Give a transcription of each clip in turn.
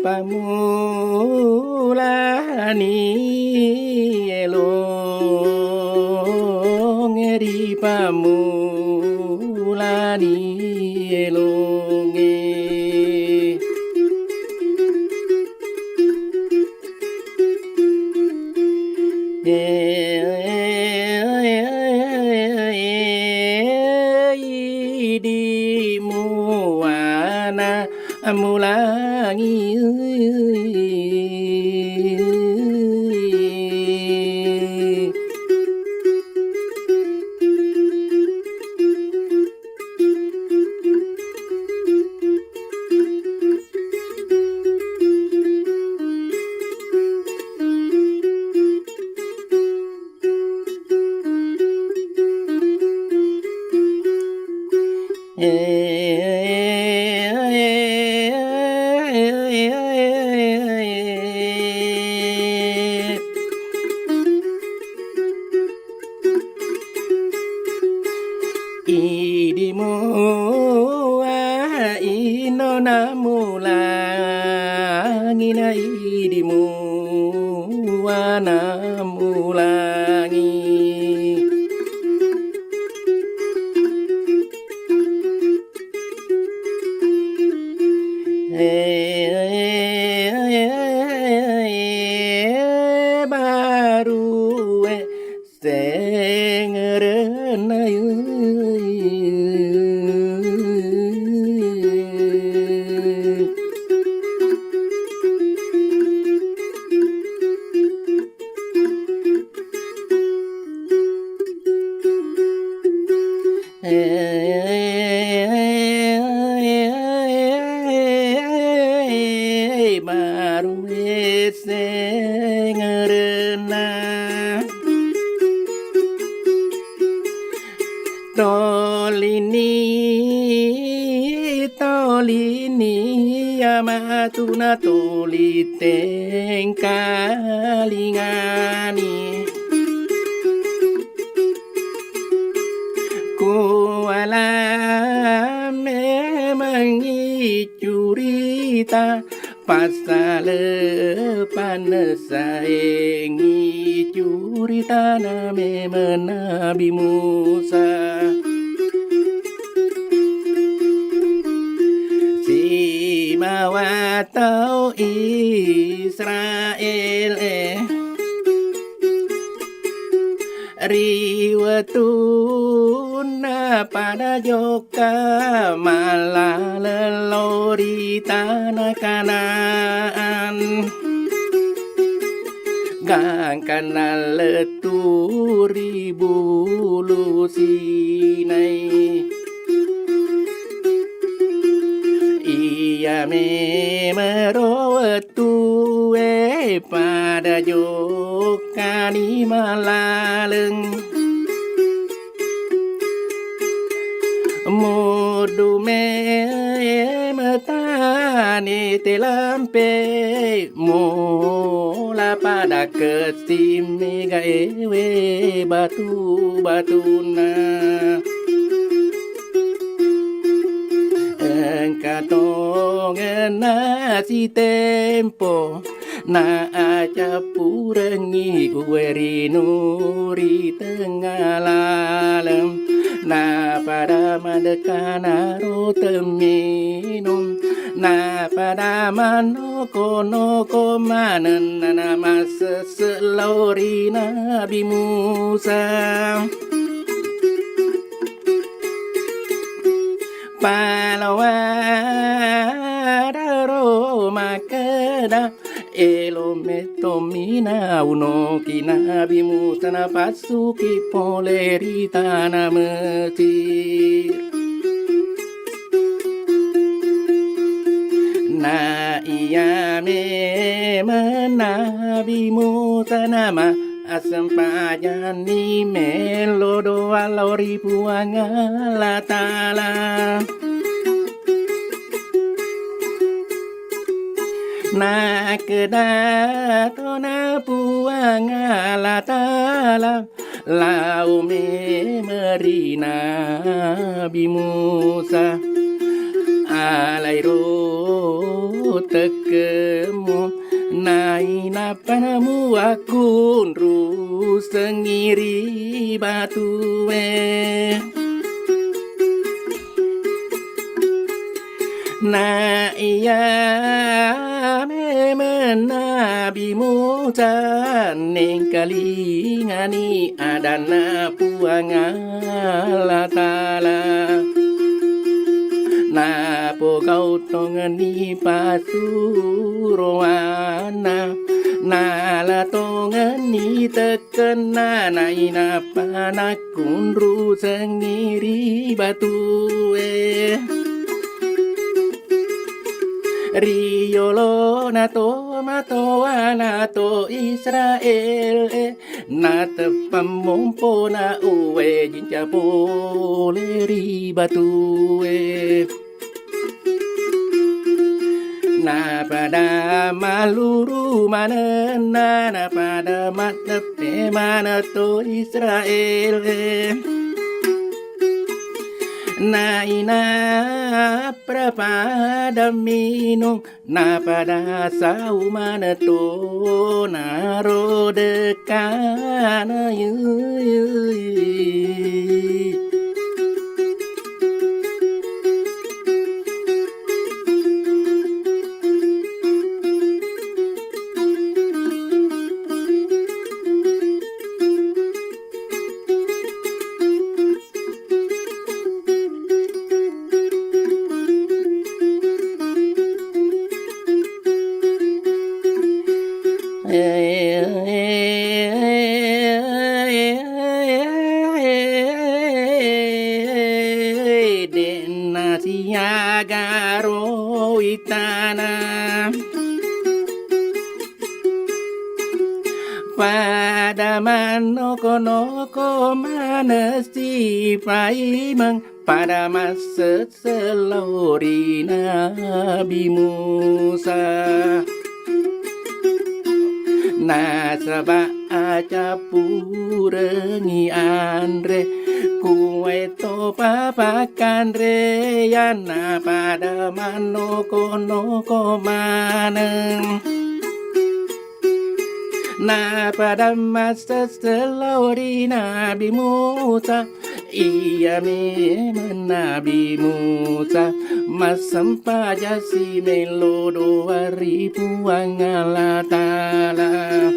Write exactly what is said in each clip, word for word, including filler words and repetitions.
Pammulani elongnge, ri pammulani elongnge. Idi muwana mulangi. Idi mua ino namulangi, na idi mua namulangi. Barue sengerenna. Baru esengerenna. Tolini, tolini, amatuna toli tengkalingani. Kuala memengngi curita, passale panessaengngi curitana memeng Nabi Musa. Sibawa tau Israel e. Ri wettunna pada jokka mallaleng lao ri tana Kanaan, gangkanna lettu ri Bulu Sinai. Iya memero wettue pada jokkani malaleng. Muddu memetani telampe, mola pada kesting mega ewe batu-batunna. Engka tongenna sitempo, na acappurengngi uwe ri nu ri tengnga laleng. Na pada madekka naro temminung, na pada mannoko-noko manenna na massesse lao ri Nabi Musa. Palawa daro makkeda, elo mettommi naunoki Nabi Musa napassuki pole ri tana Mesir. Na iya memeng Nabi Musa nama assempajanni melo doa lao ri Puang Allah Taala. Nakkeda tona Puang Allah Taala, lao memeng ri Nabi Musa, alairo tekkemu, nainappa namuakkunrusengngi ri batue. Na iya memeng Nabi Musa nengkalingani adanna Puang Allah Ta'ala. Napogau tongenni pasuroanna, nala tongenni tekkenna, nainappa nakkunrusengngi ri batue. Ri yolona to matowana to Israel e, nateppang mompona uwe jinca pole ri batue. Napada malluru manenna, napada maddeppe maneng to Israel e. Nainappa pada minung, napada sau maneng to naro dekkana. Denna siaga ro itana. Pada mannoko-noko maneng si paimeng, pada massesseng lao ri Nabi Musa. Nasaba accappurengngi anre, kuwae topa pakkanreanna pada mannoko-noko maneng. Napada massesseng lao ri Nabi Musa, iya memeng Nabi Musa massempajang si melo doang ri Puang Allah Ta'ala.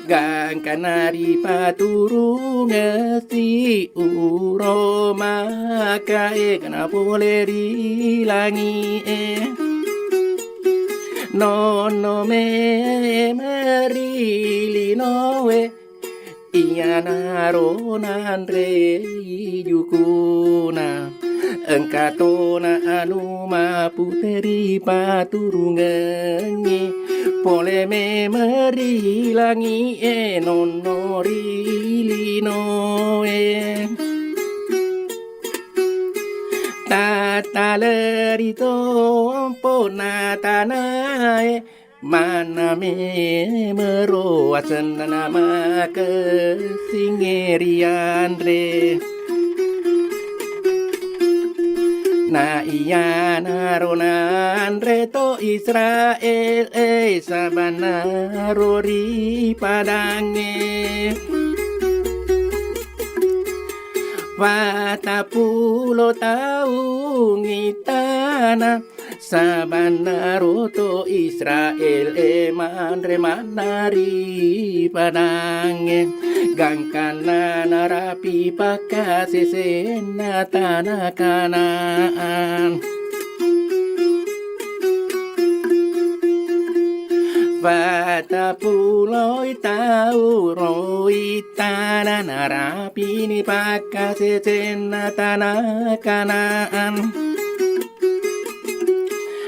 Gangkanna ripaturungeng si uro Makkae, kana pole ri langi'e. Nonno memeng ri linoe, iyanaro nanrei jukuna. Engka tona anu mapute ripaturungengngi, pole memeng ri langi'e, nonno ri linoe. Tattale ri tompona tanae, manna memero asenna namakessingnge rianre. Na iyanaro nanre to Israel e, sabannaro ri padangnge. Patappulo taung ittana, sabannaro to Israel e manre manna ri padangnge, gangkanna narapi pakkasesenna tana Kanaan. Patapuloi tau roi tana narapini pakkasesenna tana Kanaan.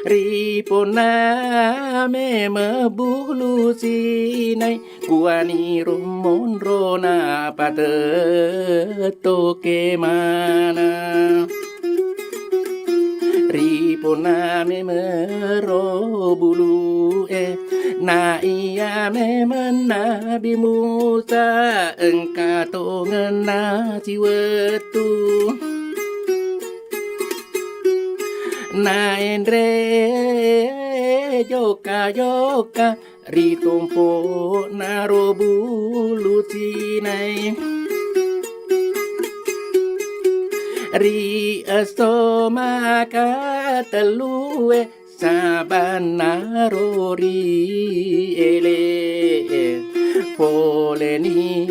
Ri ponna memeng Bulu Sinai, kuwaniro monrona patetto kemana. Ri ponna memero bulu e, na iya memeng Nabi Musa engka tongenna siwettu. naenre jokka-jokka ri tompo'na ro bulu Sinai. Ri esso makatellue sabanna ro ri ele'e, poleni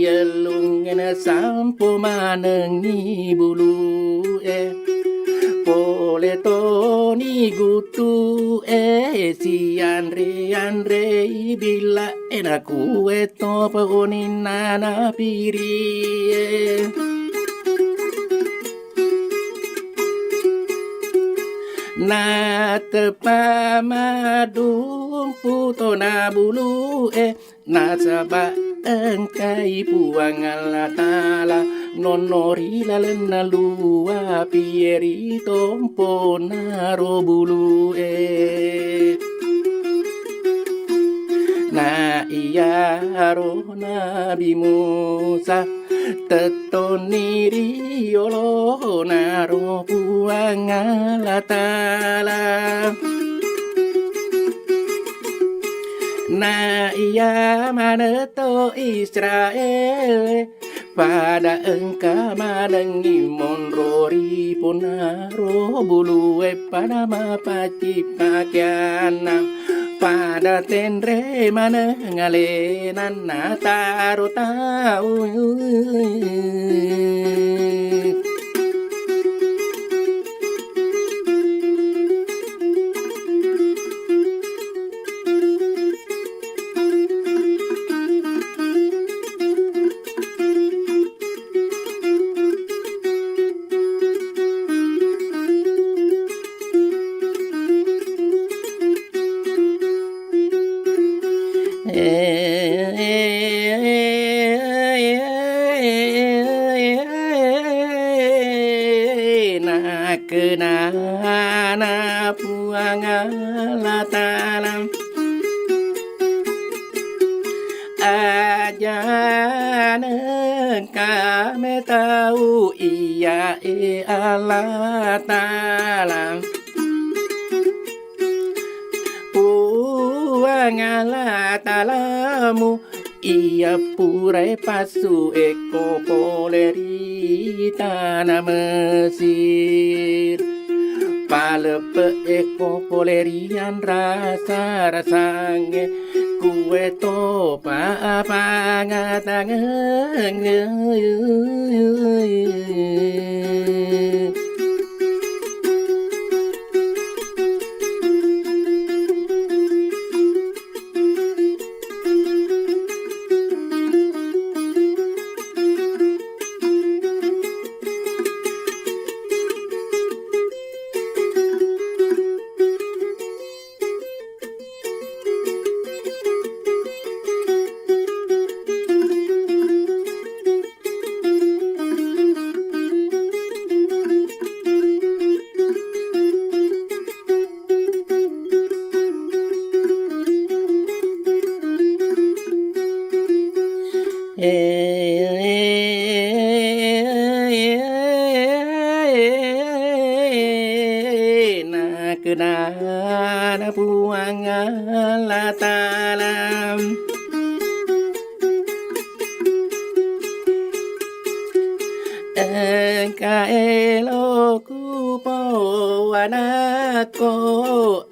ellungngena sampo manengngi bulu'e, pole toni guttu'e sianre-anrei billa'e, nakuwe topa oninna napirie. Nateppa madumpu tona bulu'e, nasaba engkai Puang Allah Ta'ala nonno ri lalenna luwa pie ri tompona ro bulu'e. Na iyaro Nabi Musa tettonni ri yolona ro Puang Allah Ta'ala. Na iya manetto Israel pada engka manengngi monro ri punnaro bulue, pada mapacci pakeanna, pada tenre maneng alena nataro tau. Nakenana Puang Allah Ta'ala. Aja nengka metau iyae Allah Ta'ala. Puang Allah Ta'alamu iya purae passu ekko pole ri tana Mesir. Paleppe ekko pole ri anrasa-rasangnge, kuwe topa apangatangeng. Nakenana Puang Allah Ta'ala. Engka elo kupo anakko,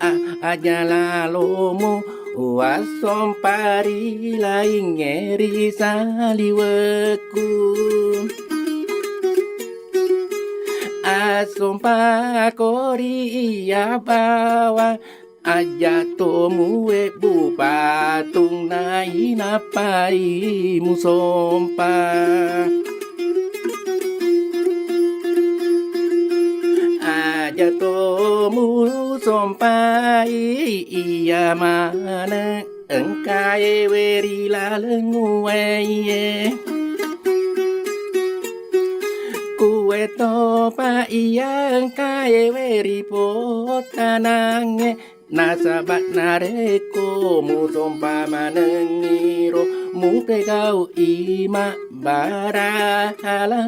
a-, aja lalomu wassompa ri laingnge ri saliwekku. Assompako ri iya bawang, aja to muwebbu patung nainappai musompa. Aja to musompai iya maneng engkaewe ri laleng uwaie. Kuwe topa iya engkaewe ri pottanangnge, nasaba narekko musompa manengngiro mupegau'i mabbarahala.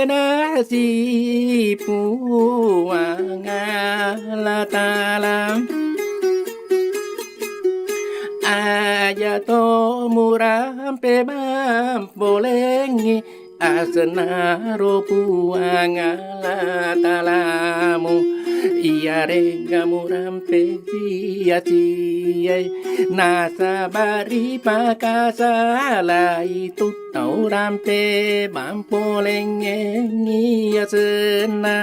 Tasi Puang Allah Ta'ala. Aja to murampe mampolengngi asenna ro Puang Allah Ta'alamu. Iyaré'ga murampe sia-siaé, nasaba ripakasalai tu tau rampe mampolengngengngi asenna.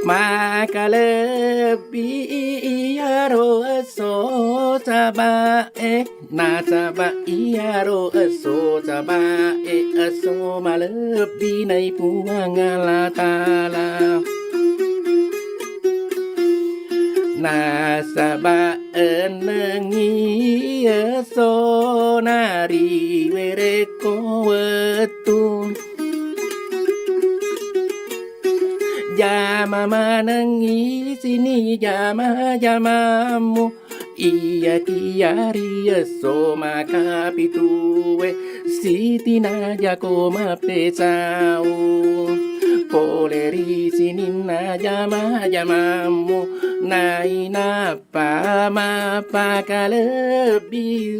Makalebbi iyaro esso saba'é, nasaba iyaro esso saba'é esso malebbi nai Puang Allah Ta'ala. Nasaba ennengngi essona riwerekko wettu. Jama manengngi sini jama-jamammu. Iyakiya ri esso makapituwe, sitinajako mappesau. Pole ri sininna jama-jamammu, nainappa mappakalebbi.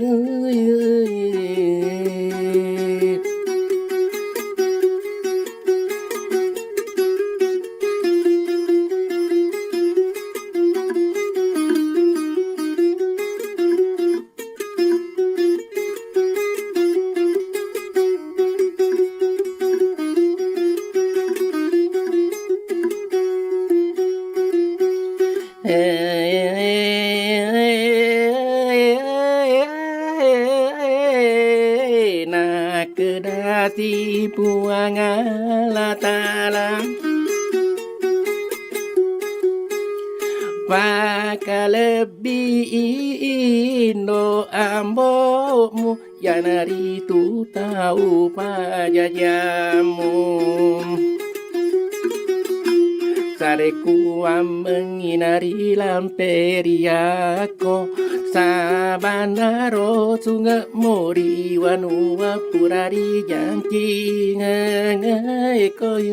Nakkedasi Puang Allah Ta'ala, pakalebbi indo ambo'mu, iyanaritu tau pajajammu. Sarekkuammengngi narilampe riakko, sabannaro sunge'mu ri wanua pura rijancingengekko.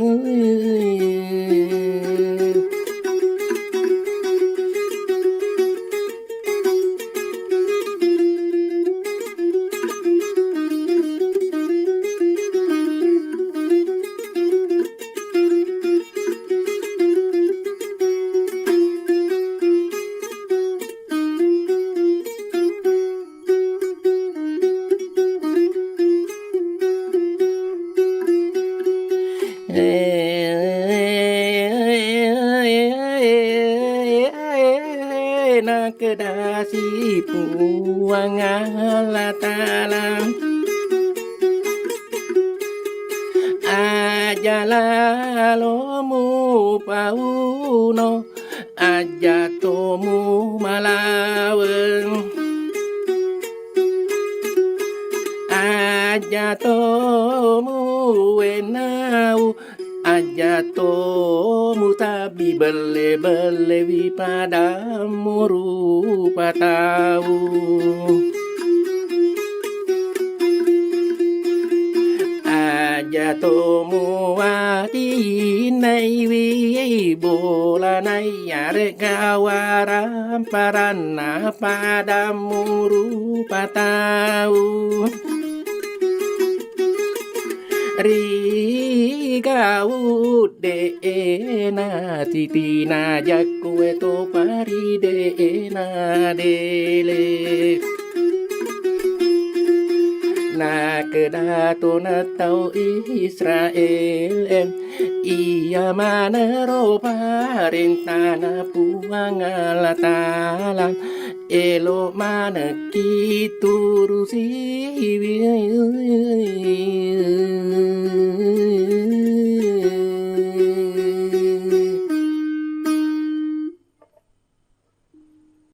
Nakedasi Puang Allah Ta'ala, aja lalo mupauno, aja to mumalaweng, aja to muwennau, aja to mutabbi belle-bellewi padammu rupa tau. Aja to muwatinnaiwi bolana, iyaré'ga waramparanna padammu rupa tau. Ri gau de'ena, titinajakku e topa ri de'ena dele. Nakkeda tona tau Israel e, iya manero parentana Puang Allah Ta'ala, elo manekki turusiwi.